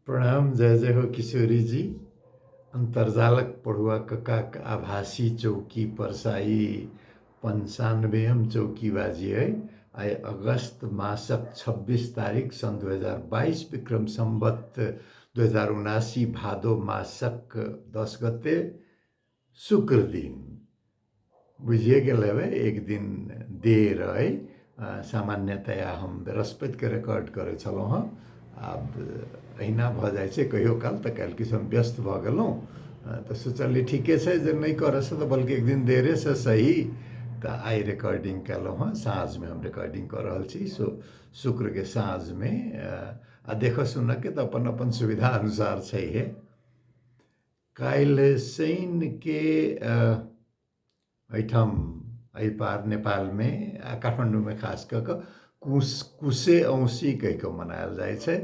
प्रणाम, जय जय हो किशोरी जी। अन्तर्जालक पढ़ुआ ककाक आभासी चौकी परसाई 95म चौकीबाजी अइ। आइ अगस्त मासक 26 तारीख सन् 2022 विक्रम सम्वत 2079 भादो मासक 10 गते शुक्र दिन। बुझिए गेल हेबै, एक दिन देर अइ। सामान्यतया हम बृहस्पतिके रिकॉर्ड करै छलहुँ हँ, आब अहिना भऽ जाइ छै कहियो काल, तऽ काल्हि किछु हम व्यस्त भऽ गेलहुँ तऽ सोचलियै ठीके छै जे नहि करऽसँ तऽ बल्कि एक दिन देरेसँ सही, तऽ आइ रिकॉर्डिंग केलहुँ हँ। साँझमे हम रिकॉर्डिंग कऽ रहल छी, सो शुक्रके साँझमे। आ देखऽ सुनऽके तऽ अपन अपन सुविधा अनुसार छैहे। काल्हि शनिके एहिठाम एहि पार नेपालमे आ काठमाण्डूमे खास कऽ कऽ कुश कुशे औँसी कहि कऽ मनायल जाइ छै।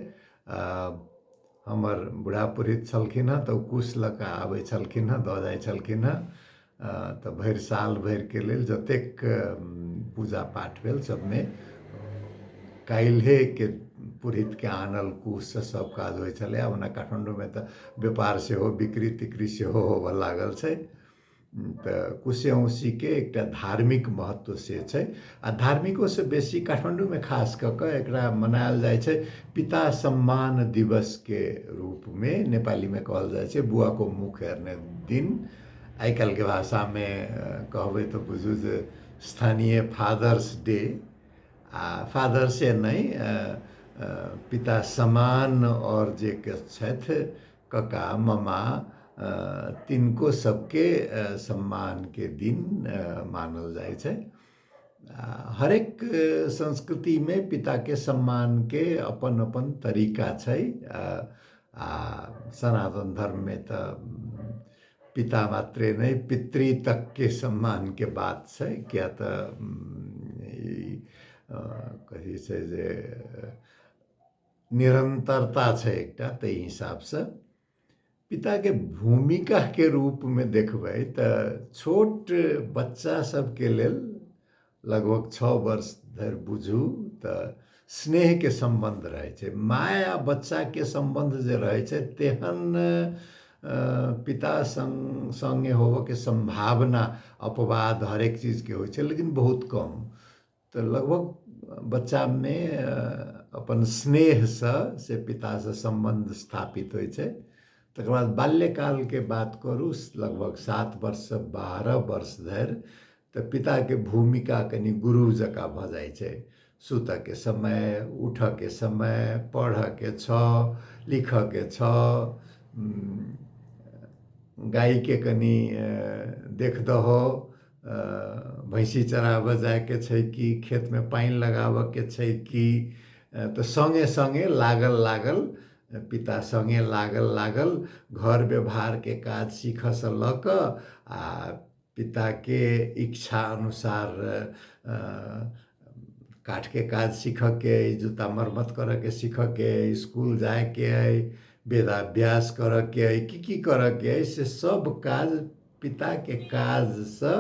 हमर बूढ़ा पुरहित छलखिन हँ तऽ ओ कुश लऽ कऽ आबै छलखिन हँ, दऽ जाइ छलखिन हँ, तऽ भरि साल भरिके लेल जतेक पूजा पाठ भेल सबमे काल्हिएके पुरहितके आनल कुशसँ सब काज होइ छलै। ओना काठमाण्डूमे तऽ व्यापार सेहो बिक्री तिक्री सेहो होबऽ लागल छै। तऽ कुशे औँसीके एकटा धार्मिक महत्व से छै, आ धार्मिकोसँ बेसी काठमाण्डूमे खास कऽ कऽ एकरा मनायल जाइ छै पिता सम्मान दिवसके रूपमे। नेपालीमे कहल जाइ छै बुआको मुख हेर्ने दिन। आइ काल्हिके भाषामे कहबै तऽ बुझू जे स्थानीय फादर्स डे, आ फादर्से नहि, पिता समान आओर जे छथि कका ममा तिनको सबके सम्मानके दिन मानल जाइ छै। हरेक संस्कृतिमे पिताके सम्मानके अपन अपन तरीका छै। आ सनातन धर्ममे तऽ पिता मात्रे नहि पितृ तकके सम्मानके बात छै, किया तऽ ई कथी छै जे निरन्तरता छै एकटा। ताहि हिसाबसँ पिताके भूमिकाके रूपमे देखबै तऽ छोट बच्चा सबके लेल लगभग 6 वर्ष धरि बुझू तऽ स्नेहके सम्बन्ध रहै छै। माय आ बच्चाके सम्बन्ध जे रहै छै तेहन पिता सङ्ग सङ्गे होबऽके सम्भावना अपवाद हरेक चीजके होइ छै, लेकिन बहुत कम। तऽ लगभग बच्चामे अपन स्नेहसँ से पितासँ सम्बन्ध स्थापित होइ छै। तकर बाद बाल्यकालके बात करू, लगभग 7 वर्षसँ 12 वर्ष धरि तऽ पिताके भूमिका कनि गुरु जकाँ भऽ जाइ छै। सुतऽके समय, उठऽके समय, पढ़ऽके छऽ, लिखऽके छऽ, गायके कनि देख दहो, भैँसी चराबऽ जाइके छै कि खेतमे पानि लगाबऽके छै कि, तऽ सङ्गे सङ्गे लागल लागल पिता सङ्गे लागल लागल घर व्यवहारके काज सीखऽसँ लऽ कऽ आ पिताके इच्छा अनुसार काठके काज सीखऽके अइ, जूता मरम्मत करऽके सीखऽके अइ, इसकुल जाइके अइ, वेदाभ्यास करऽके अइ, की की करऽके अइ, से सब काज पिताके काजसँ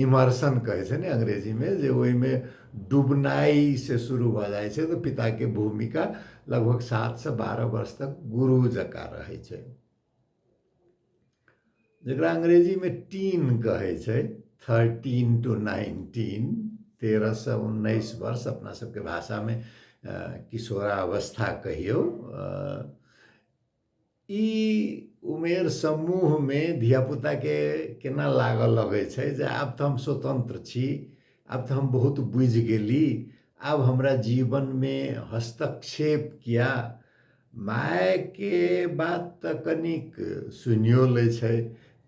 इमर्सन कहै छै ने अंग्रेजीमे, जे ओहिमे डुबनाइ से शुरू भऽ जाइ छै। तऽ पिताके भूमिका लगभग 7 से 12 वर्ष तक गुरु जकाँ रहै छै, जकरा अंग्रेजीमे टीन कहै छै, 13 टू 19, 13 से 19 वर्ष, अपना सबके भाषामे किशोरावस्था कहियौ। ई उमेर समूहमे धियापुताके केना लागऽ लगै छै जे आब तऽ हम स्वतन्त्र छी, आब तऽ हम बहुत बुझि गेली, आब हमरा जीवनमे हस्तक्षेप किया। मायके बात तऽ कनिक सुनियो लै छै,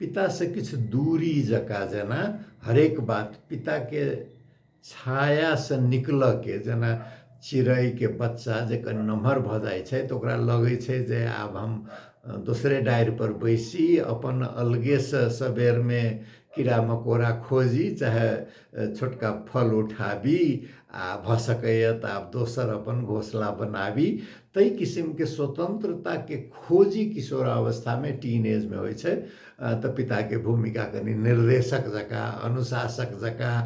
पितासँ किछु दूरी जकाँ जेना हरेक बात पिताके छायासँ निकलऽके, जेना चिड़ैके बच्चा जे कनि नमहर भऽ जाइ छै तऽ ओकरा लगै छै जे आब हम दोसरे डारिपर बैसी, अपन अलगेसँ सबेरमे कीड़ा मकोड़ा खोजी चाहे छोटका फल उठाबी, आ भऽ सकैए तऽ आब दोसर अपन घोसला बनाबी। ताहि किसिमके स्वतन्त्रताके खोजी किशोरावस्थामे टीन एजमे होइ छै। तऽ पिताके भूमिका कनि निर्देशक जकाँ, अनुशासक जकाँ,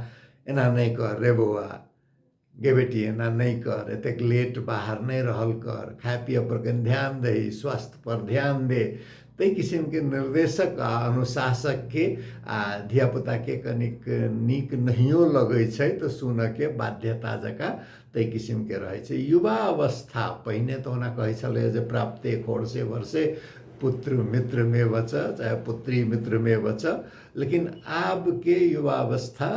एना नहि कर रे बौआ, गे बेटी एना नहि कर, एतेक लेट बाहर नहि रहल कर, खाय पियऽ पर कनि ध्यान दही, स्वास्थ्य पर ध्यान दे, ताहि किसिमके निर्देशक आ अनुशासकके आ धियापुताके कनिक नीक नहियो लगै छै तऽ सुनऽके बाध्यता जकाँ ताहि किसिमके रहै छै। युवा अवस्था पहिने तऽ ओना कहै छलै जे प्राप्ते खोरसे वर्षे पुत्र मित्रमे वच चाहे पुत्री मित्रमे वच, लेकिन आबके युवावस्था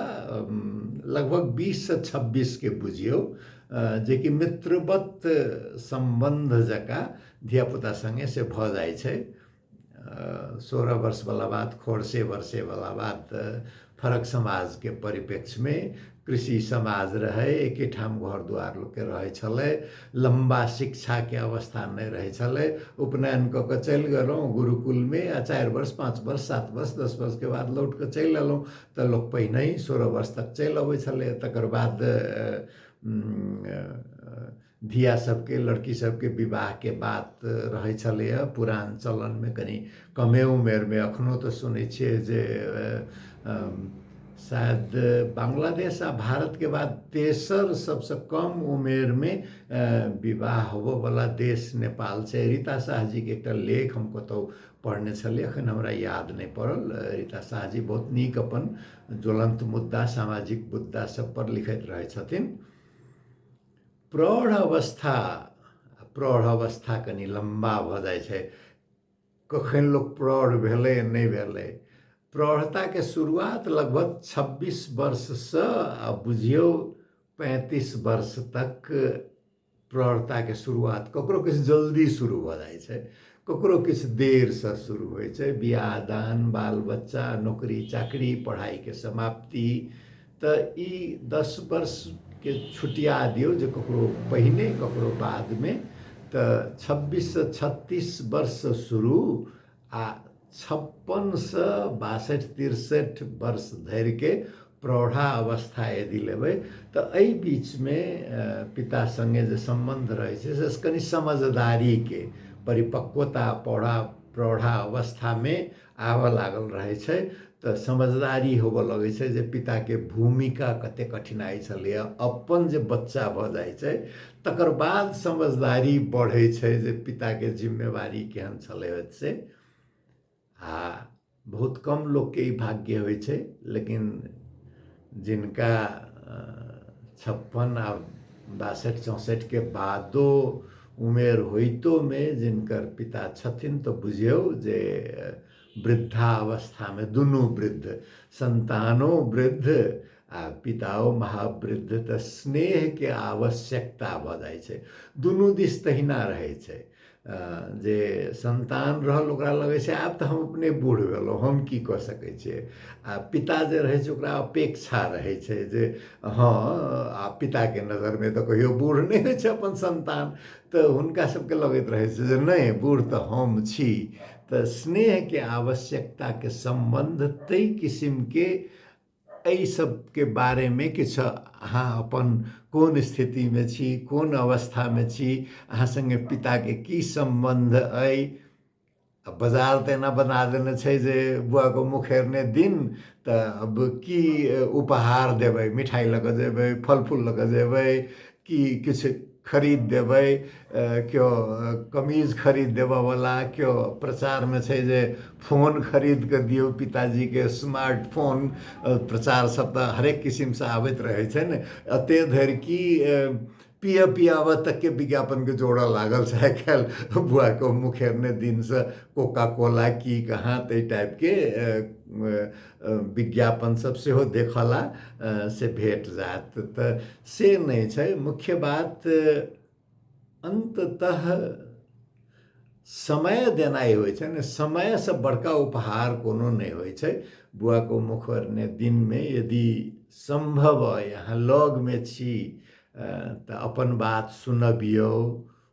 लगभग 20 से 26के बुझियौ जेकि मित्रवत सम्बन्ध जकाँ धियापुता सङ्गे से भऽ जाइ छै। 16 वर्षवला बात, खोरसे वर्षेवला बात फरक समाजके परिप्रेक्ष्यमे कृषि समाज रहै, एकेठाम घर दुआर लोकके रहै छलै, लम्बा शिक्षाके अवस्था नहि रहै छलै। उपनयन कऽ कऽ चलि गेलहुँ गुरुकुलमे आ 4 वर्ष 5 वर्ष 7 वर्ष 10 वर्षके बाद लौट कऽ चलि अयलहुँ तऽ लोक पहिनहि 16 वर्ष तक चलि अबै छलै। तकर बाद धिया सबके लड़की सबके विवाहके बात रहै छलैए पुरान चलनमे कनि कमे उमेरमे। एखनो तऽ सुनै छियै जे शायद बांग्लादेश आ भारतके बाद तेसर सबसँ कम उमेरमे विवाह होबऽवला देश नेपाल छै। रीता शाहजीके एकटा लेख हम कतहु पढ़ने छलियै, एखन हमरा याद नहि पड़ल। रीता शाहजी बहुत नीक अपन ज्वलन्त मुद्दा, सामाजिक मुद्दा सब पर लिखैत रहै छथिन। प्रौढ़ अवस्था, प्रौढ़ अवस्था कनि लम्बा भऽ जाइ छै। कखन लोक प्रौढ़ भेलै नहि भेलै, प्रौढ़ताके शुरुआत लगभग 26 वर्षसँ आ बुझियौ 35 वर्ष तक प्रौढ़ताके शुरुआत ककरो किछु जल्दी शुरू भऽ जाइ छै, ककरो किछु देरसँ शुरू होइ छै। बियाह दान, बाल बच्चा, नौकरी चाकरी, पढ़ाइके समाप्ति, तऽ ई 10 वर्षके छुटिया दियौ जे ककरो पहिने ककरो बादमे, तऽ 26सँ 36 वर्षसँ शुरू आ 56सँ 62 63 वर्ष धरिके प्रौढ़ा अवस्था यदि लेबै तऽ एहि बीचमे पिता सङ्गे जे सम्बन्ध रहै छै से कनि समझदारीके परिपक्वता प्रौढ़ा अवस्थामे आबऽ लागल रहै छै। तऽ समझदारी होबऽ लगै छै जे पिताके भूमिका कते कठिनाइ छलैए। अपन जे बच्चा भऽ जाइ छै तकर बाद समझदारी बढ़ै छै जे पिताके जिम्मेवारी केहन छलै से। आ बहुत कम लोकके ई भाग्य होइ छै, लेकिन जिनका 56 आ 62 64के बादो उमेर होइतोमे जिनकर पिता छथिन तऽ बुझियौ जे वृद्धावस्थामे दुनू वृद्ध, सन्तानो वृद्ध आ पिताओ महावृद्ध, तऽ स्नेहके आवश्यकता भऽ जाइ छै। दुनू दिस तहिना रहै छै जे सन्तान रहल ओकरा लगै छै आब तऽ हम अपने बूढ़ भेलहुँ, हम की कऽ सकै छियै, आ पिता जे रहै छै ओकरा अपेक्षा रहै छै जे हँ, आ पिताके नजरमे तऽ कहियो बूढ़ नहि होइ छै अपन सन्तान, तऽ हुनका सबके लगैत रहै छै जे नहि बूढ़ तऽ हम छी। तऽ स्नेहके आवश्यकताके सम्बन्ध ताहि किसिमके एहि सबके बारेमे किछु अहाँ अपन कोन स्थितिमे छी, कोन अवस्थामे छी, अहाँ सङ्गे पिताके की सम्बन्ध अइ। आ बाजार तऽ एना बना देने छै जे बुआके मुख हेरने दिन तऽ अब की उपहार देबै, मिठाइ लऽ कऽ जेबै, फल फूल लऽ कऽ जेबै कि किछु खरीद देबै, केओ कमीज खरीद देबऽवला, केओ प्रचारमे छै जे फोन खरीद कऽ दियौ पिताजीके, स्मार्टफोन, प्रचार सब तऽ हरेक किसिमसँ आबैत रहै छै ने। एते धरि कि पिय पियाबऽ तकके विज्ञापनके जोड़ऽ लागल छै आइ काल्हि बुआके मुखेरने दिनसँ, कोका कोला की कहाँ ताहि टाइपके विज्ञापन सब सेहो देखऽला से भेट जायत। तऽ से नहि छै मुख्य बात, अन्ततः समय देनाइ होइ छै ने, समयसँ बड़का उपहार कोनो नहि होइ छै। बुआको मुखरने दिनमे यदि सम्भव अइ, अहाँ लगमे छी तऽ अपन बात सुनबियौ,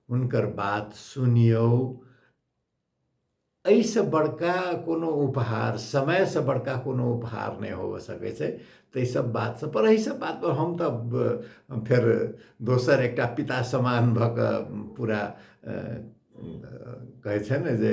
हुनकर बात सुनियौ, एहिसँ बड़का कोनो उपहार, समयसँ बड़का कोनो उपहार नहि होबऽ सकै छै। ताहि सब बात सब पर, एहि सब बात पर हम तऽ फेर दोसर एकटा पिता समान भऽ कऽ पूरा कहै छै ने जे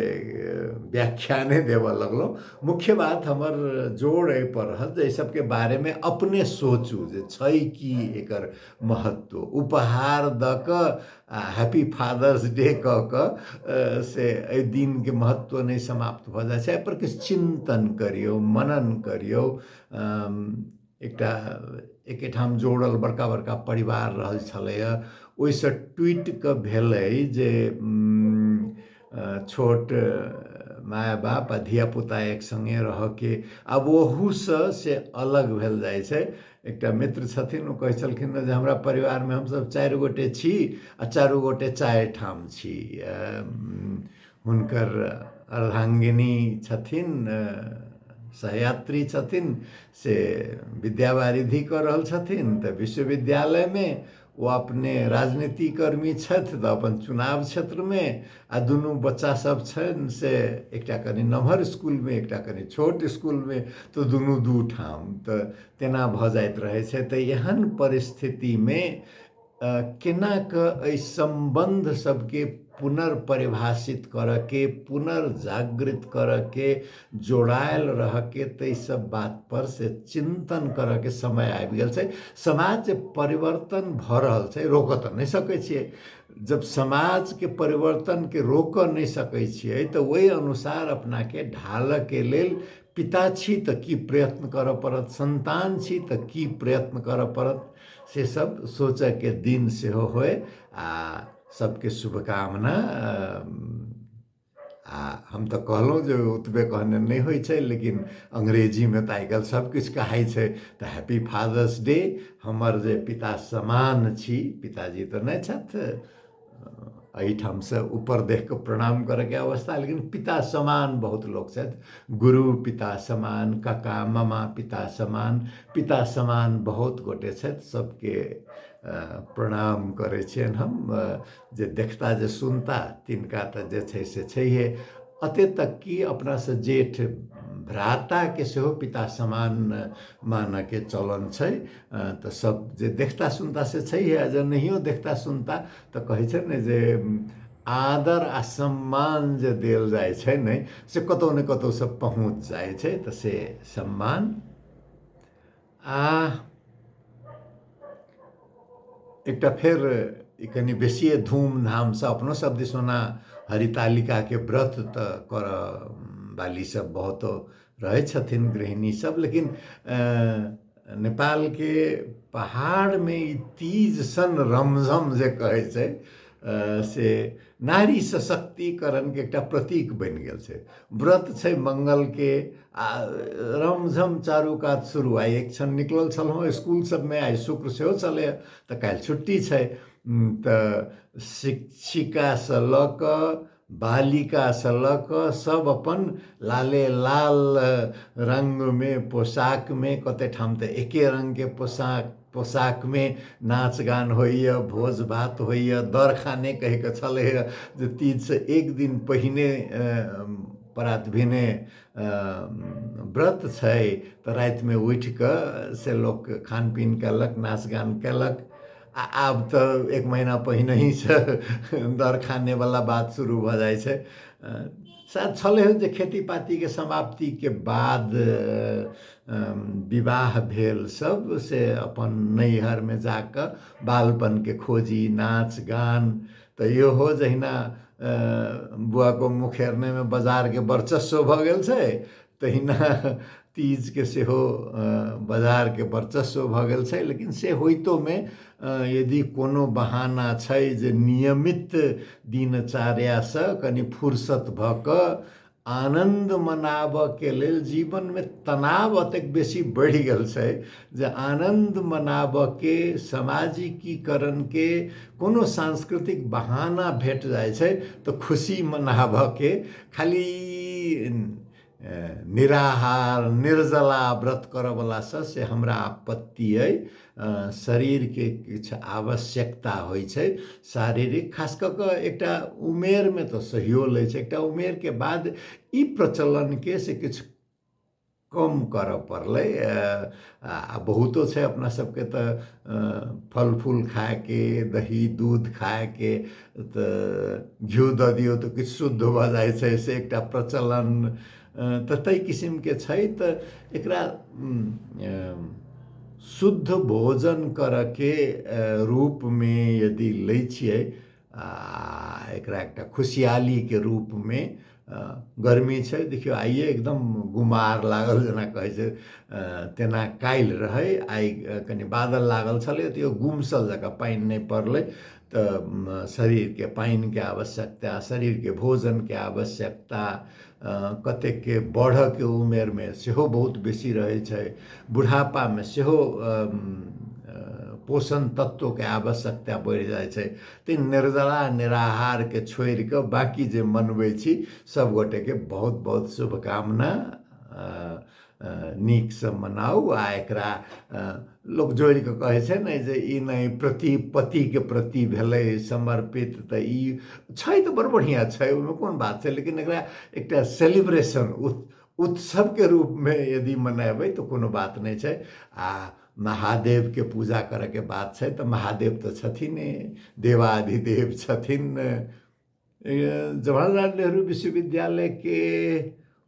व्याख्याने देबऽ लगलहुँ। मुख्य बात हमर जोर एहिपर रहत जे एहि सबके बारेमे अपने सोचू जे छै की एकर महत्व। उपहार दऽ कऽ आ हैप्पी फादर्स डे कऽ कऽ से एहि दिनके महत्व नहि समाप्त भऽ जाइ छै। एहिपर किछु चिन्तन करियौ, मनन करियौ। एकटा एकेठाम जोड़ल बड़का बड़का परिवार रहल छलैए, ओहिसँ टूटि कऽ भेलै जे छोट माय बाप आ धियापुता एक सङ्गे रहऽके आब ओहूसँ से अलग भेल जाइ छै। एकटा मित्र छथिन, ओ कहै छलखिन जे हमरा परिवारमे हमसभ 4 गोटे छी आ 4 गोटे 4 ठाम छी। हुनकर अर्धाङ्गिनी छथिन, सहयात्री छथिन, से विद्यावारिधि कऽ रहल छथिन तऽ विश्वविद्यालयमे, ओ अपने राजनीतिकर्मी छथि तऽ अपन चुनाव क्षेत्रमे, आ दुनू बच्चा सब छनि से एकटा कनि नमहर इसकुलमे, एकटा कनि छोट इसकुलमे, तऽ दुनू 2 ठाम, तऽ तेना भऽ जाइत रहै छै। तऽ एहन परिस्थितिमे केना कऽ एहि सम्बन्ध सबके पुनर्परिभाषित करऽके, पुनर्जागृत करऽके, जोड़ायल रहऽके, ताहि सब बातपर से चिन्तन करऽके समय आबि गेल छै। समाज जे परिवर्तन भऽ रहल छै रोकऽ तऽ नहि सकै छियै। जब समाजके परिवर्तनके रोकऽ नहि सकै छियै तऽ ओहि अनुसार अपनाके ढालऽके लेल पिता छी तऽ की प्रयत्न करऽ पड़त, सन्तान छी तऽ की प्रयत्न करऽ पड़त, से सब सोचऽके दिन सेहो होइ। आ सबके शुभकामना। आ हम तऽ कहलहुँ जे ओतबे कहने नहि होइ छै, लेकिन अंग्रेजीमे तऽ आइ काल्हि सब किछु कहाइ छै। तऽ हैप्पी फादर्स डे। हमर जे पिता समान छी, पिताजी तऽ नहि छथि एहिठामसँ ऊपर देख कऽ प्रणाम करऽके अवस्था, लेकिन पिता समान बहुत लोक छथि, गुरु पिता समान, कका मामा पिता समान, पिता समान बहुत गोटे छथि। सबके प्रणाम करै छियनि हम। जे देखता जे सुनता तिनका तऽ जे छै से छैहे। एते तक कि अपनासँ जेठ भ्राताके सेहो पिता समान मानऽके चलन छै। तऽ सब जे देखता सुनता से छैहे, आ जे नहियो देखता सुनता तऽ कहै छै ने जे आदर आ सम्मान जे देल जाइ छै ने से कतहु ने कतहुसँ पहुँच जाइ छै, तऽ से सम्मान। आ एकटा फेर ई कनि बेसिए धूमधामसँ अपनो सब दिस ओना हरितालिकाके व्रत तऽ करऽ बाली सब बहुत रहै छथिन, गृहिणी सब, लेकिन नेपालके पहाड़मे ई तीज सन रमझम जे कहै छै से नारी सशक्तिकरणके एकटा प्रतीक बनि गेल छै। व्रत छै मंगलके आ रमझम चारू कात शुरू। आइ एक क्षण निकलल छलहुँ इसकुल सबमे, आइ शुक्र सेहो छलैए तऽ काल्हि छुट्टी छै, तऽ शिक्षिकासँ लऽ कऽ बालिकासँ लऽ कऽ सब अपन लाले लाल रङ्गमे पोशाकमे, कते ठाम तऽ एके रङ्गके पोशाकमे नाच गान होइए, भोज भात होइए। दरखाने कहिके छलैए जे तीजसँ एक दिन पहिने परात भेने व्रत छै तऽ रातिमे उठिकऽ से लोक खान पीन केलक, नाच गान केलक। आ आब तऽ एक महीना पहिनहिसँ दरखानेवला बात शुरू भऽ जाइ छै। शायद छलै जे खेती पातीके समाप्तिके बाद विवाह भेल सब से अपन नैहरमे जाकऽ बालपनके खोजी, नाच गान। तऽ इहो जहिना बुआको मुखेरनेमे बाजारके वर्चस्व भऽ गेल छै, तहिना तीजके सेहो बाजारके वर्चस्व भऽ गेल छै। लेकिन से होइतोमे यदि कोनो बहाना छै जे नियमित दिनचर्यासँ कनि फुर्सत भऽ कऽ आनन्द मनाबऽके लेल, जीवनमे तनाव एतेक बेसी बढ़ि गेल छै जे आनन्द मनाबऽके सामाजिकीकरणके कोनो सांस्कृतिक बहाना भेट जाइ छै तऽ खुशी मनाबऽके खाली निराहार निर्जला व्रत करऽवलासँ से हमरा आपत्ति अइ। शरीरके किछु आवश्यकता होइ छै शारीरिक, खास कऽ कऽ एकटा उमेरमे तऽ सहियो लै छै, एकटा उमेरके बाद ई प्रचलनके से किछु कम करऽ पड़लै। आ बहुतो छै अपना सबके तऽ फल फूल खायके, दही दूध खायके, तऽ घिउ दऽ दियौ तऽ किछु शुद्ध भऽ जाइ छै, से एकटा प्रचलन तऽ ताहि किसिमके छै। तऽ एकरा शुद्ध भोजन करऽके रूपमे यदि लै छियै आ एकरा एकटा खुशहालीके रूपमे, गर्मी छै देखियौ आइए एकदम गुमार लागल जेना कहै छै तेना काल्हि रहै, आइ कनि बादल लागल छलै तऽ गुमसल जकाँ पानि नहि पड़लै, तऽ शरीरके पानिके आवश्यकता, शरीरके भोजनके आवश्यकता कतेकके बढ़ऽके उमेरमे सेहो बहुत बेसी रहै छै, बुढ़ापामे सेहो पोषण तत्वके आवश्यकता बढ़ि जाइ छै। तऽ निर्जला निराहारके छोड़ि कऽ बाँकी जे मनबै छी सभगोटेके बहुत बहुत शुभकामना, नीकसँ मनाउ। आ एकरा लोक जोड़ि कऽ कहै छै ने जे ई नहि प्रति पतिके प्रति भेलै समर्पित, तऽ ई छै तऽ बड़ बढ़िआँ छै, ओहिमे कोन बात छै, लेकिन एकरा एकटा सेलिब्रेशन उत्सवके रूपमे यदि मनेबै तऽ कोनो बात नहि छै। आ महादेवके पूजा करऽके बात छै तऽ महादेव तऽ छथिन, देवाधिदेव छथिन। जवाहरलाल नेहरू विश्वविद्यालयके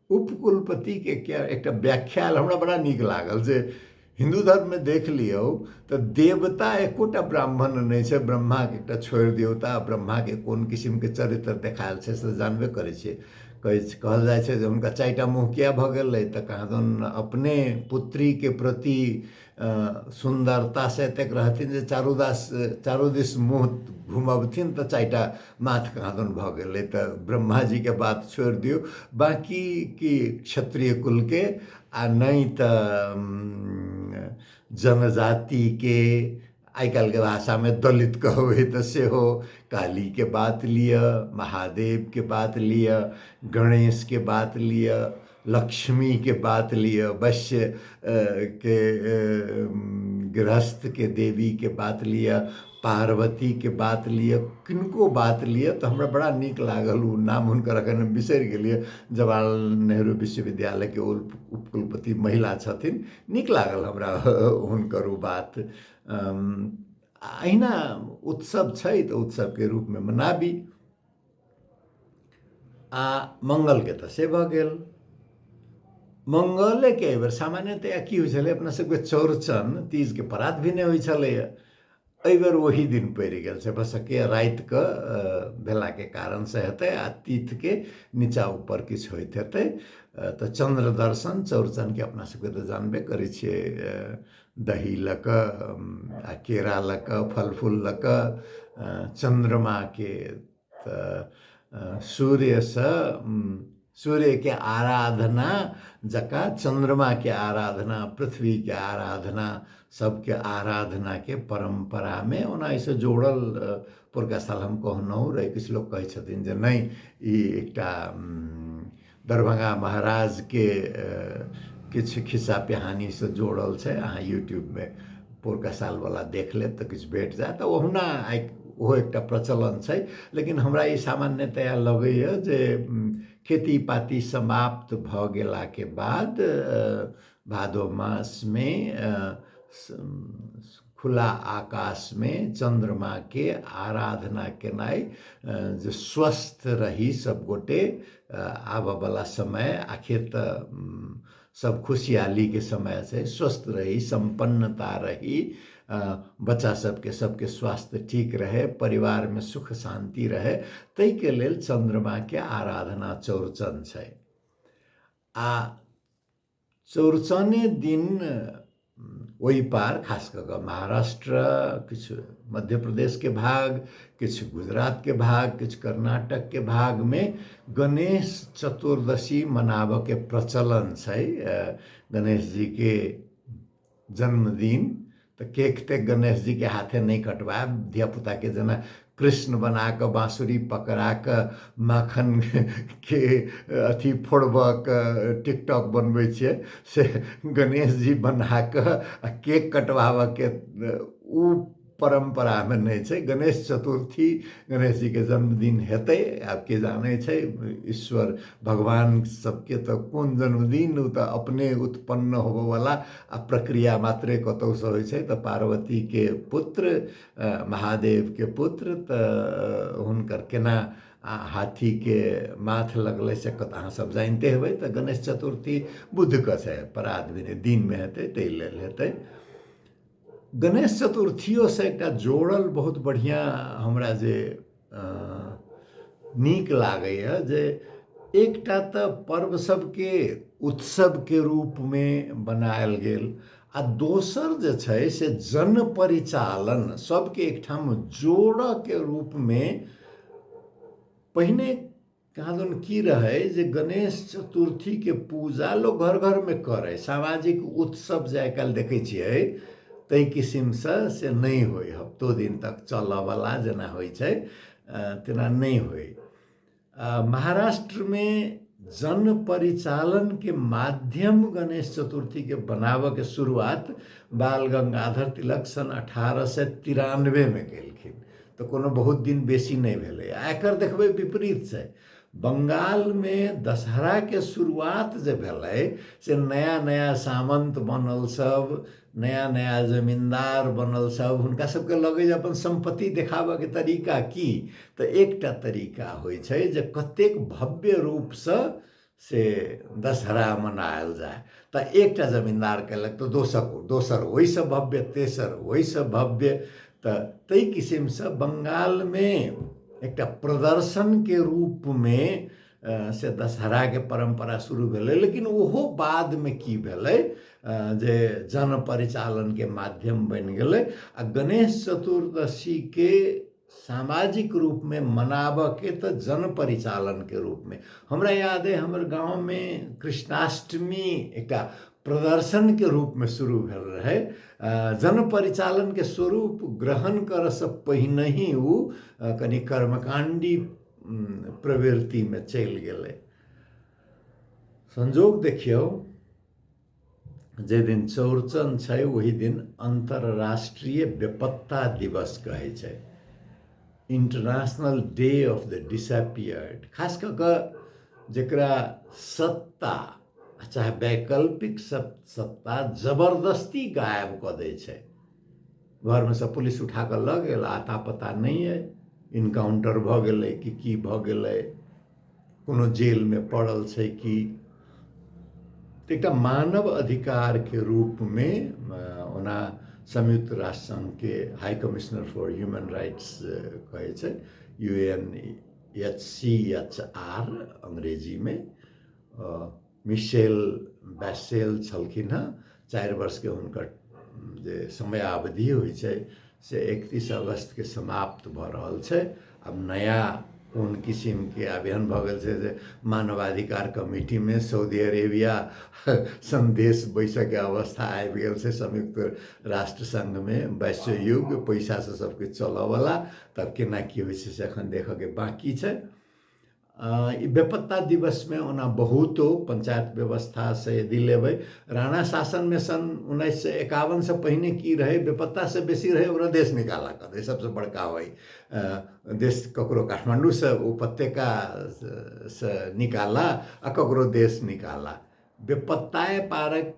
उपकुलपतिके एकटा व्याख्या आयल, हमरा बड़ा नीक लागल जे हिन्दू धर्ममे देख लियौ तऽ देवता एकोटा ब्राह्मण नहि छै, ब्रह्माके एकटा छोड़ि दियौ तऽ ब्रह्माके कोन किसिमके चरित्र देखायल छै से जानबे करै छियै। कहल जाइ छै जे हुनका 4टा मुँह किया भऽ गेलै, तऽ कहाँदन अपने पुत्रीके प्रति सुन्दरतासँ एतेक रहथिन जे चारू दिस मुँह घुमबथिन तऽ 4टा माथ कहाँदन भऽ गेलै। तऽ ब्रह्माजीके बात छोड़ि दियौ, बाँकी की क्षत्रिय कुलके आ नहि तऽ जनजातिके, आइ काल्हिके भाषामे दलित कहबै तऽ सेहो, कालीके बात लिअ, महादेवके बात लिअ, गणेशके बात लिअ, लक्ष्मीके बात लिअ, वैश्य के गृहस्थके देवीके बात लिअ, पार्वतीके बात लिअ, किनको बात लिअ, तऽ हमरा बड़ा नीक लागल ओ नाम हुनकर एखन हम बिसरि गेलियै, जवाहरलाल नेहरू विश्वविद्यालयके उपकुलपति महिला छथिन, नीक लागल हमरा हुनकर ओ बात। अहिना उत्सव छै तऽ उत्सवके रूपमे मनाबी। आ मङ्गलके तऽ से भऽ गेल। मङ्गलेके एहिबेर सामान्यतया की होइ छलै, अपना सबके चौरचन तीजके परात भी नहि होइ छलैए, एहिबेर ओही दिन पड़ि गेल छै, भसके रातिके भेलाके कारणसँ हेतै आ तीथके नीचा ऊपर किछु होइत हेतै। तऽ चन्द्र दर्शन चौरचनके अपना सबके तऽ जानबे करै छियै, दही लऽ कऽ आ केरा लऽ कऽ फल फूल लऽ कऽ चन्द्रमाके, तऽ सूर्यसँ सूर्यके आराधना जकाँ चन्द्रमाके आराधना, पृथ्वीके आराधना, सबके आराधनाके परम्परामे ओना एहिसँ जोड़ल पुरका साल हम कहलहुँ रहै, किछु लोक कहै छथिन जे नहि ई एकटा दरभंगा महाराजके किछु खिस्सा पिहानीसँ जोड़ल छै। अहाँ यूट्यूबमे पुरका सालवला देख लेब तऽ किछु भेट जायत। तऽ ओहुना आइ ओहो एकटा प्रचलन छै, लेकिन हमरा ई सामान्यतया लगैए जे खेती पाती समाप्त भऽ गेलाके बाद भादो मासमे खुला आकाशमे चन्द्रमाके आराधना केनाइ, जे स्वस्थ रही सबगोटे आबऽवला समय, आखिर तऽ सब खुशहालीके समय छै, स्वस्थ रही, सम्पन्नता रही, बच्चा सबके सबके स्वास्थ्य ठीक रहे, परिवारमे सुख शान्ति रहे, ताहिके लेल चन्द्रमाके आराधना चौरचन छै। आ चौरचने दिन ओहि पार खास कऽ कऽ महाराष्ट्र, किछु मध्य प्रदेशके भाग, किछु गुजरातके भाग, किछु कर्नाटकके भागमे गणेश चतुर्दशी मनाबऽके प्रचलन छै। गणेश जीके जन्मदिन तऽ केक तेक गणेश जीके हाथे नहि कटवायब, धियापुताके जेना कृष्ण बना कऽ बाँसुरी पकड़ा कऽ माखनके अथी फोड़बऽके टिकटॉक बनबै छियै, से गणेश जी बना कऽ आ केक कटवाबऽके ओ परम्परामे नहि छै। गणेश चतुर्थी गणेश जीके जन्मदिन हेतै, आब के जानै छै, ईश्वर भगवान सबके तऽ कोन जन्मदिन, ओ तऽ अपने उत्पन्न होबऽवला आ प्रक्रिया मात्रे कतहुसँ होइ छै। तऽ पार्वतीके पुत्र, महादेवके पुत्र, तऽ हुनकर केना हाथीके माथ लगलै से कतऽ अहाँ सब जानिते हेबै। तऽ गणेश चतुर्थी बुधके छै, परात भेने दिनमे हेतै, ताहि लेल हेतै। गणेश चतुर्थियोसँ एकटा जोड़ल बहुत बढ़िआँ हमरा जे नीक लागैए जे एकटा तऽ पर्व सबके उत्सवके रूपमे बनायल गेल आ दोसर जे छै से जन परिचालन सबके एकठाम जोड़ऽके रूपमे। पहिने कहाँदन की रहै जे गणेश चतुर्थीके पूजा लोक घर घरमे करै, सामाजिक उत्सव जे आइ काल्हि देखै छियै ताहि किसिमसँ से नहि होइ, हफ्तो दिन तक चलऽवला जेना होइ छै तेना नहि होइ। महाराष्ट्रमे जन परिचालनके माध्यम गणेश चतुर्थीके बनाबऽके शुरुआत बाल गंगाधर तिलक सन् 1893मे केलखिन, तऽ कोनो बहुत दिन बेसी नहि भेलै। आ एकर देखबै विपरीत छै, बंगालमे दशहराके शुरुआत जे भेलै से नया नया सामन्त बनल सब, नया नया जमीन्दार बनल सब, हुनका सबके लगै जे अपन सम्पत्ति देखाबऽके तरीका की, तऽ एकटा तरीका होइ छै जे कतेक भव्य रूपसँ से दशहरा मनायल जाय। तऽ एकटा जमीन्दार केलक तऽ दोसर दोसर ओहिसँ भव्य, तेसर ओहिसँ भव्य। तऽ ताहि किसिमसँ बंगालमे एकटा प्रदर्शनके रूपमे से दशहराके परम्परा शुरू भेलै। लेकिन ओहो बादमे की भेलै जे जन परिचालनके माध्यम बनि गेलै आ गणेश चतुर्दशीके सामाजिक रूपमे मनाबऽके तऽ जन परिचालनके रूपमे। हमरा याद अइ हमर गाँवमे कृष्णाष्टमी एकटा प्रदर्शनके रूपमे शुरू भेल रहै। जन परिचालनके स्वरूप ग्रहण करऽसँ पहिनहि ओ कनि कर्मकाण्डी प्रवृत्तिमे चलि गेलै। संजोग देखियौ, जाहि दिन चौरचन छै ओहि दिन अन्तर्राष्ट्रीय बेपत्ता दिवस कहै छै, international day of the disappeared. खास कऽ कऽ जकरा सत्ता चाहे वैकल्पिक सत्ता जबरदस्ती गायब कऽ दै छै, घरमे सँ पुलिस उठा कऽ लऽ गेल, आता पता नहि अइ, इनकाउंटर भऽ गेलै कि की भऽ गेलै, कोनो जेलमे पड़ल छै कि, एकटा मानव अधिकारके रूपमे ओना संयुक्त राष्ट्र सङ्घके high commissioner for human rights कहै छै, U N H C H R अंग्रेजीमे, मिशेल बैसेल छलखिन हँ। 4 वर्षके हुनकर जे समयावधि होइ छै से 31 अगस्तके समाप्त भऽ रहल छै। आब नया कोन किसिमके आब एहन भऽ गेल छै जे मानवाधिकार कमिटीमे सऊदी अरेबिया सन्देश बैसऽके अवस्था आबि गेल छै। संयुक्त राष्ट्र सङ्घमे वैश्व युग पैसासँ सबकिछु चलऽवला, तब केना की होइ छै से एखन देखऽके बाँकी छै। ई बेपत्ता दिवसमे ओना बहुतो पंचायत व्यवस्थासँ यदि लेबै, राणा शासनमे सन् 1951सँ पहिने की रहै, बेपत्तासँ बेसी रहै ओकरा देश निकाला कऽ दै, सबसँ बड़का होइ देश ककरो काठमाण्डूसँ उपत्यकासँ निकाला आ ककरो देश निकाला। बेपत्ताए पारक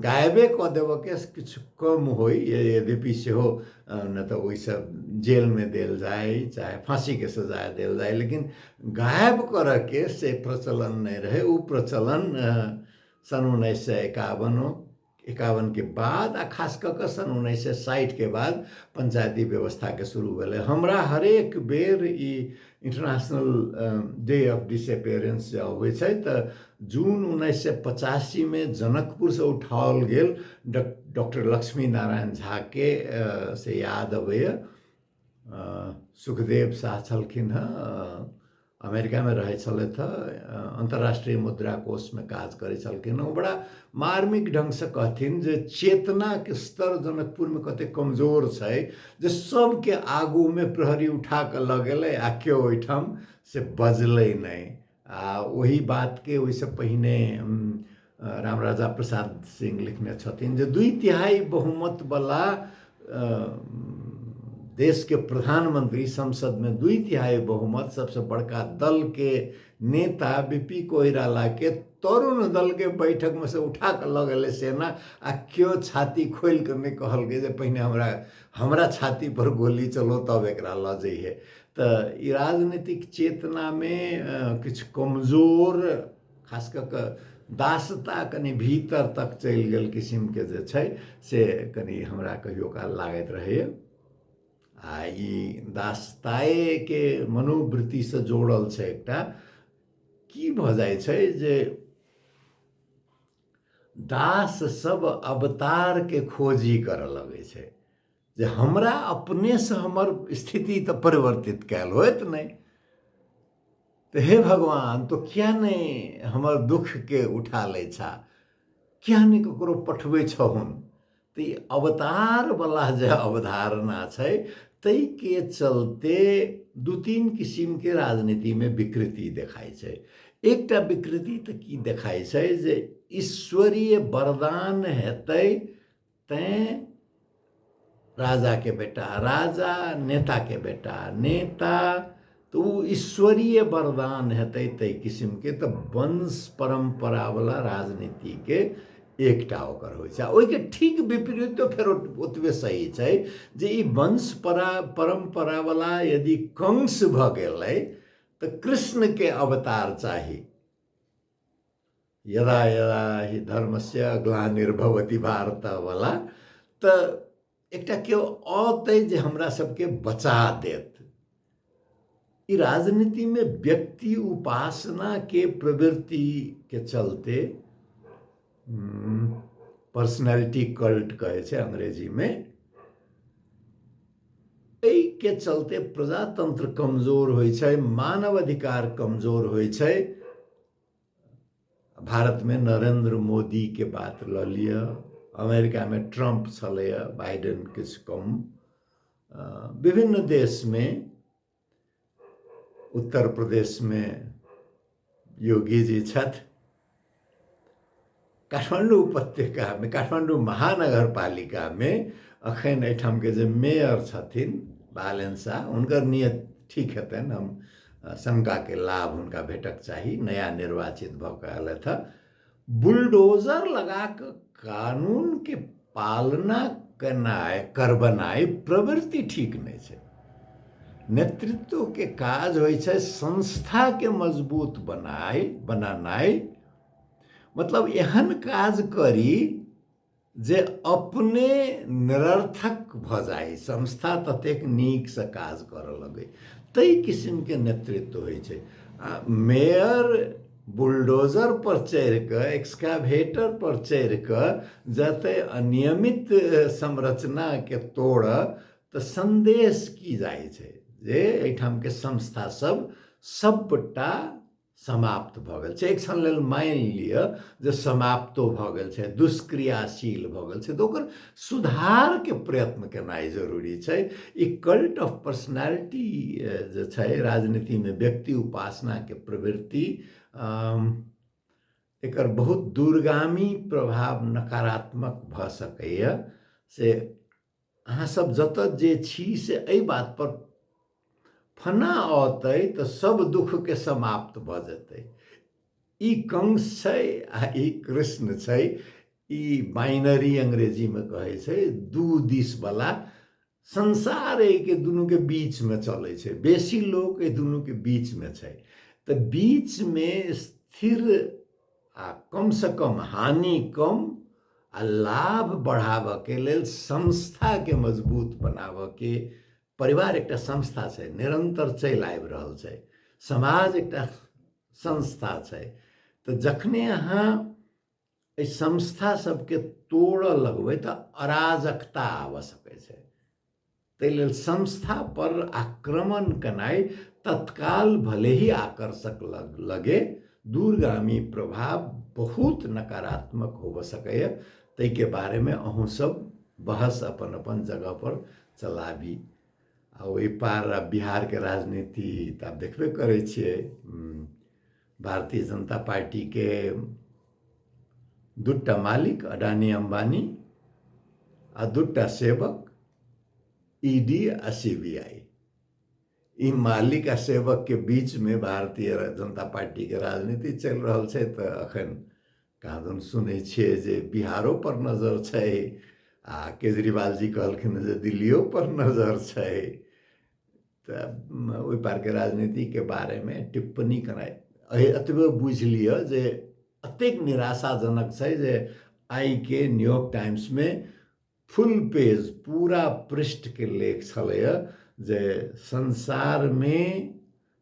गायबे कऽ देबऽके किछु कम होइ, यद्यपि सेहो नहि तऽ ओहिसँ जेलमे देल जाय चाहे फाँसीके सजाय देल जाय, लेकिन गायब करऽके से प्रचलन नहि रहै। ओ प्रचलन सन् 1951 के बाद आ खास कऽ कऽ सन् 1960के बाद पंचायती व्यवस्थाके शुरू भेलै। हमरा हरेक बेर ई इंटरनेशनल डे ऑफ डिसअपियरेंस जे अबै छै तऽ जून 1985मे जनकपुरसँ उठाओल गेल डॉक्टर लक्ष्मी नारायण झाके से याद अबैए। सुखदेव साह छलखिन हँ, अमेरिकामे रहै छलथि हँ, अन्तर्राष्ट्रीय मुद्रा कोषमे काज करै छलखिन हँ। ओ बड़ा मार्मिक ढङ्गसँ कहथिन जे चेतनाके स्तर जनकपुरमे कतेक कमजोर छै जे सबके आगूमे प्रहरी उठा कऽ लऽ गेलै आ केओ ओहिठाम से बजलै नहि। आ ओही बातके ओहिसँ पहिने रामराजा प्रसाद सिंह लिखने छथिन जे 2/3 बहुमतवला देशके प्रधानमंत्री, संसदमे 2/3 बहुमत, सबसँ बड़का दलके नेता बी पी कोइरालाके तरुण दलके बैठकमे से उठा कऽ लऽ गेलै सेना, आ केओ छाती खोलि कऽ नहि कहलकै जे पहिने हमरा हमरा छाती पर गोली चलो तब एकरा लऽ जइहे। तऽ ई राजनीतिक चेतनामे किछु कमजोर, खास कऽ कऽ दासता कनि भीतर तक चलि गेल किसिमके जे छै से कनि हमरा कहियो काल लागैत रहैए। आ ई दासताएके मनोवृत्तिसँ जोड़ल छै। एकटा की भऽ जाइ छै जे दास सब अवतारके खोजी करऽ लगै छै जे हमरा अपनेसँ हमर स्थिति तऽ परिवर्तित कयल होयत नहि, तऽ हे भगवान तो किया नहि हमर दुःखके उठा लै छा, किया नहि ककरो पठबै छहुन। तऽ ई अवतारवला जे अवधारणा छै ताहिके चलते 2-3 किसिमके राजनीतिमे विकृति देखाइ छै। एकटा विकृति तऽ की देखाइ छै जे ईश्वरीय वरदान हेतै तैँ राजाके बेटा राजा, नेताके बेटा नेता, तऽ ओ ईश्वरीय वरदान हेतै ताहि किसिमके। तऽ वंश परम्परावला राजनीतिके एकटा ओकर होइ छै। आ ओहिके ठीक विपरीतो फेर ओतबे सही छै जे ई वंश परम्परावला यदि कंस भऽ गेलै तऽ कृष्णके अवतार चाही। यदा यदा हि धर्मस्य ग्लानिर्भवति भारत वाला, तऽ एकटा केओ औतै जे हमरा सबके बचा देत। ई राजनीतिमे व्यक्ति उपासनाके प्रवृत्तिके चलते पर्सनैलिटी कल्ट कहै छै अंग्रेजीमे, एहिके चलते प्रजातंत्र कमजोर होइ छै, मानव अधिकार कमजोर होइ छै। भारतमे नरेंद्र मोदीके बात लऽ लिअ, अमेरिकामे ट्रम्प छलैए, बाइडेन किछु कम, विभिन्न देशमे उत्तर प्रदेशमे योगी जी छथि, काठमाण्डू उपत्यकामे काठमाण्डू महानगरपालिकामे अखन एहिठामके जे मेयर छथिन बालेन शाह, हुनकर नियत ठीक हेतनि, हम शङ्काके लाभ हुनका भेटक चाही, नया निर्वाचित भऽ कऽ एलथि हँ। बुलडोजर लगा कऽ कानूनके पालना केनाइ करबनाइ प्रवृत्ति ठीक नहि छै। नेतृत्वके काज होइ छै संस्थाके मजबूत बनानाइ, मतलब एहन काज करी जे अपने निरर्थक भऽ जाइ, संस्था ततेक नीकसँ काज करऽ लगै, ताहि किसिमके नेतृत्व होइ छै। आ मेयर बुलडोजर पर चढ़ि कऽ, एक्सकावेटर पर चढ़ि कऽ जतय अनियमित संरचनाके तोड़ऽ तऽ सन्देश की जाइ छै जे एहिठामके संस्था सब सबटा समाप्त भऽ गेल छै। एक क्षण लेल मानि लिअ जे समाप्तो भऽ गेल छै, दुष्क्रियाशील भऽ गेल छै, तऽ ओकर सुधारके प्रयत्न केनाइ जरूरी छै। ई कल्ट ऑफ पर्सनैलिटी जे छै राजनीतिमे, व्यक्ति उपासनाके प्रवृत्ति, एकर बहुत दूरगामी प्रभाव नकारात्मक भऽ सकैए। से अहाँ सब जतऽ जे छी से एहि बात पर फना औतै तऽ सब दुःखके समाप्त भऽ जेतै। ई कंस छै आ ई कृष्ण छै, ई बाइनरी अंग्रेजीमे कहै छै, दू दिसवला संसार एहिके दुनूके बीचमे चलै छै, बेसी लोक एहि दुनूके बीचमे छै। तऽ बीचमे स्थिर आ कमसँ कम हानि कम आ लाभ बढ़ाबऽके लेल संस्थाके मजबूत बनाबऽके, परिवार एकटा संस्था छै, निरन्तर चलि आबि रहल छै, समाज एकटा संस्था छै, तऽ जखने अहाँ एहि संस्था सबके तोड़ऽ लगबै तऽ अराजकता आबऽ सकै छै। ताहि लेल संस्था पर आक्रमण केनाइ तत्काल भले ही आकर्षक लगे, दूरगामी प्रभाव बहुत नकारात्मक होबऽ सकैए। ताहिके बारेमे अहूँ सब बहस अपन अपन जगह पर चलाबी। आ ओहि पार आब बिहारके राजनीति तऽ आब देखबे करै छियै, भारतीय जनता पार्टीके दूटा मालिक अडानी अम्बानी आ दूटा सेवक ईडी आ सीबीआई ई मालिक आ सेवकके बीचमे भारतीय जनता पार्टीके राजनीति चलि रहल छै। तऽ अखन कहाँदन सुनै छियै जे बिहारो पर नजर छै आ केजरीवाल जी कहलखिन जे दिल्लियो पर नजर छै। तऽ ओहि पारके राजनीतिके बारेमे टिप्पणी केनाइ एतबे बुझि लिअ जे एतेक निराशाजनक छै जे आइके न्यूयॉर्क टाइम्समे फुल पेज पूरा पृष्ठके लेख छलैए जे संसारमे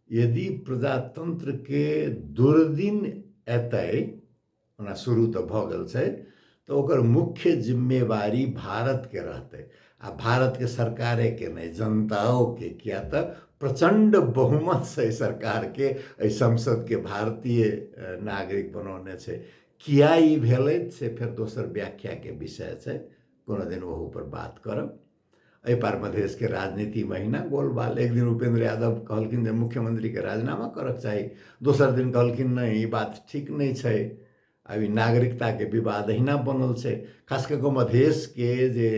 यदि प्रजातन्त्रके दुर्दिन एतै, ओना शुरू तऽ भऽ गेल छै, तऽ ओकर मुख्य जिम्मेवारी भारतके रहतै आ भारतके सरकारेके नहि, जनताओके, किया तऽ प्रचण्ड बहुमत छै सरकारके, एहि संसदके भारतीय नागरिक बनौने छै। किया ई भेलै से फेर दोसर व्याख्याके विषय छै, कोनो दिन ओहूपर बात करब। एहि पार मधेशके राजनीति महिना गोलबाल। एक दिन उपेंद्र यादव कहलखिन जे मुख्यमंत्रीके राजीनामा करक चाही, दोसर दिन कहलखिन नहि ई बात ठीक नहि छै। आब ई नागरिकताके विवाद अहिना बनल छै, खास कऽ कऽ मधेशके जे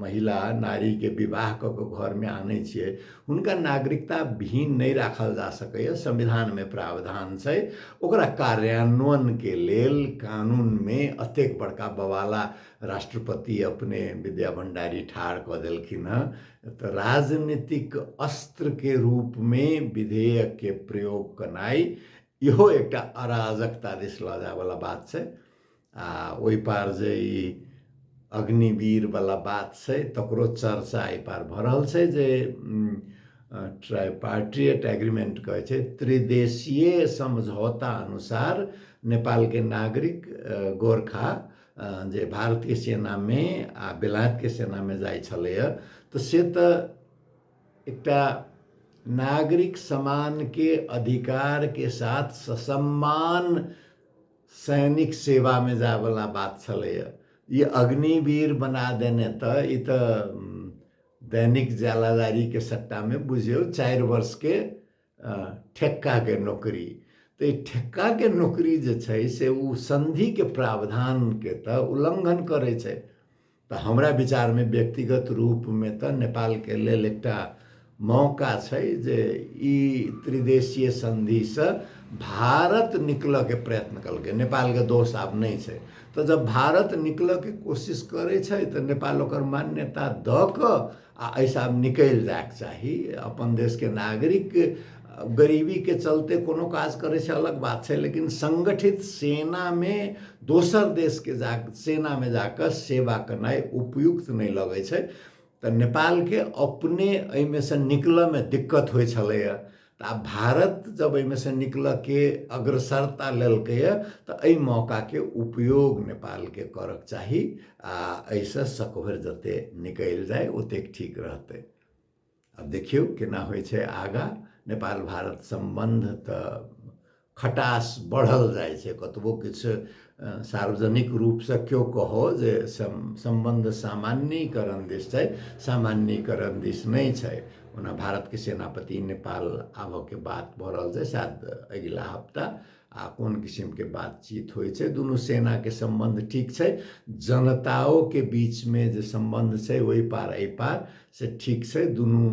महिला नारीके विवाह कऽ कऽ घरमे आनै छियै हुनका नागरिकता विहीन नहि राखल जा सकैए, संविधानमे प्रावधान छै। ओकरा कार्यान्वयनके लेल कानूनमे एतेक बड़का बवाला राष्ट्रपति अपने विद्या भण्डारी ठाढ़ कऽ देलखिन हँ। तऽ राजनीतिक अस्त्रके रूपमे विधेयकके प्रयोग केनाइ इहो एकटा अराजकता दिस लऽ जायवला बात छै। आ ओहि पार जे ई अग्निवीरवला बात छै तकरो चर्चा एहि पार भऽ रहल छै जे ट्राइपार्टिएट एग्रीमेंट कहै छै, त्रिदेशीय समझौता अनुसार नेपालके नागरिक गोरखा जे भारतीय सेनामे आ बेलायतके सेनामे जाइ छलैए तऽ से तऽ एकटा नागरिक समानके अधिकारके साथ ससम्मान सैनिक सेवामे जायवला बात छलैए। ई अग्निवीर बना देने तऽ ई तऽ दैनिक ज्यालादारीके सट्टामे बुझियौ 4 वर्षके ठेक्काके नौकरी। तऽ ई ठेक्काके नौकरी जे छै से ओ सन्धिके प्रावधानके तऽ उल्लङ्घन करै छै। तऽ हमरा विचारमे व्यक्तिगत रूपमे तऽ नेपालके लेल एकटा मौका छै जे ई त्रिदेशीय सन्धिसँ भारत निकलऽके प्रयत्न केलकै, नेपालके दोष आब नहि छै। तऽ जब भारत निकलऽके कोशिश करै छै तऽ नेपाल ओकर मान्यता दऽ कऽ आ एहिसँ आब निकलि जायके चाही। अपन देशके नागरिक गरीबीके चलते कोनो काज करै छै अलग बात छै, लेकिन संगठित सेनामे दोसर देशके जा सेनामे जाकऽ सेवा केनाइ उपयुक्त नहि लगै छै। तऽ नेपालके अपने एहिमे सँ निकलऽमे दिक्कत होइ छलैए, तऽ आब भारत जब एहिमे सँ निकलऽके अग्रसरता लेलकैए तऽ एहि मौकाके उपयोग नेपालके करक चाही आ एहिसँ सकभरि जते निकलि जाय ओतेक ठीक रहतै। आब देखियौ केना होइ छै आगाँ। नेपाल भारत सम्बन्ध तऽ खटास बढ़ल जाइ छै, कतबो किछु सार्वजनिक रूपसँ केओ कहो जे सम्बन्ध सामान्यीकरण दिस छै, सामान्यीकरण दिस नहि छै। ओना भारतके सेनापति नेपाल आबऽके बात भऽ रहल छै शायद अगिला हप्ता, आ कोन किसिमके बातचीत होइ छै। दुनू सेनाके सम्बन्ध ठीक छै, जनताओके बीचमे जे सम्बन्ध छै ओहि पार एहि पार से ठीक छै। दुनू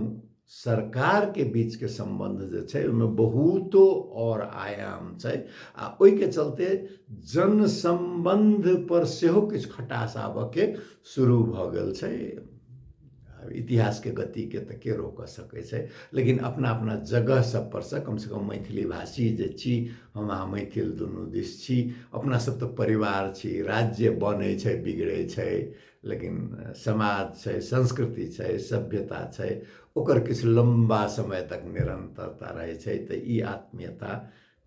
सरकारके बीचके सम्बन्ध जे छै ओहिमे बहुतो आओर आयाम छै आ ओहिके चलते जनसम्बन्ध पर सेहो किछु खटास आबऽके शुरू भऽ गेल छै। इतिहासके गतिके तऽ के रोकऽ सकै छै, लेकिन अपना अपना जगह सब पर से कमसँ कम मैथिली भाषी जे छी, हम अहाँ मैथिल दुनू दिस छी, अपना सब तऽ परिवार छी। राज्य बनै छै बिगड़ै छै, लेकिन समाज छै, संस्कृति छै, सभ्यता छै, ओकर किछु लम्बा समय तक निरन्तरता रहै छै। तऽ ई आत्मीयता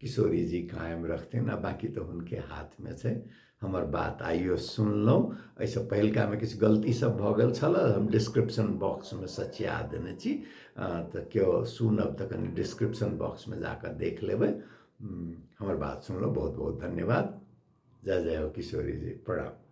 किशोरी जी कायम रखथिन आ बाँकी तऽ हुनके हाथमे छै। हमर बात आइयो सुनलहुँ, एहिसँ पहिलकामे किछु गलती सब भऽ गेल छल, हम डिस्क्रिप्शन बॉक्समे सचिया देने छी, तऽ केओ सुनब तऽ कनि डिस्क्रिप्शन बॉक्समे जाकऽ देख लेबै। हमर बात सुनलहुँ, बहुत बहुत धन्यवाद। जय जय हो किशोरी जी, प्रणाम।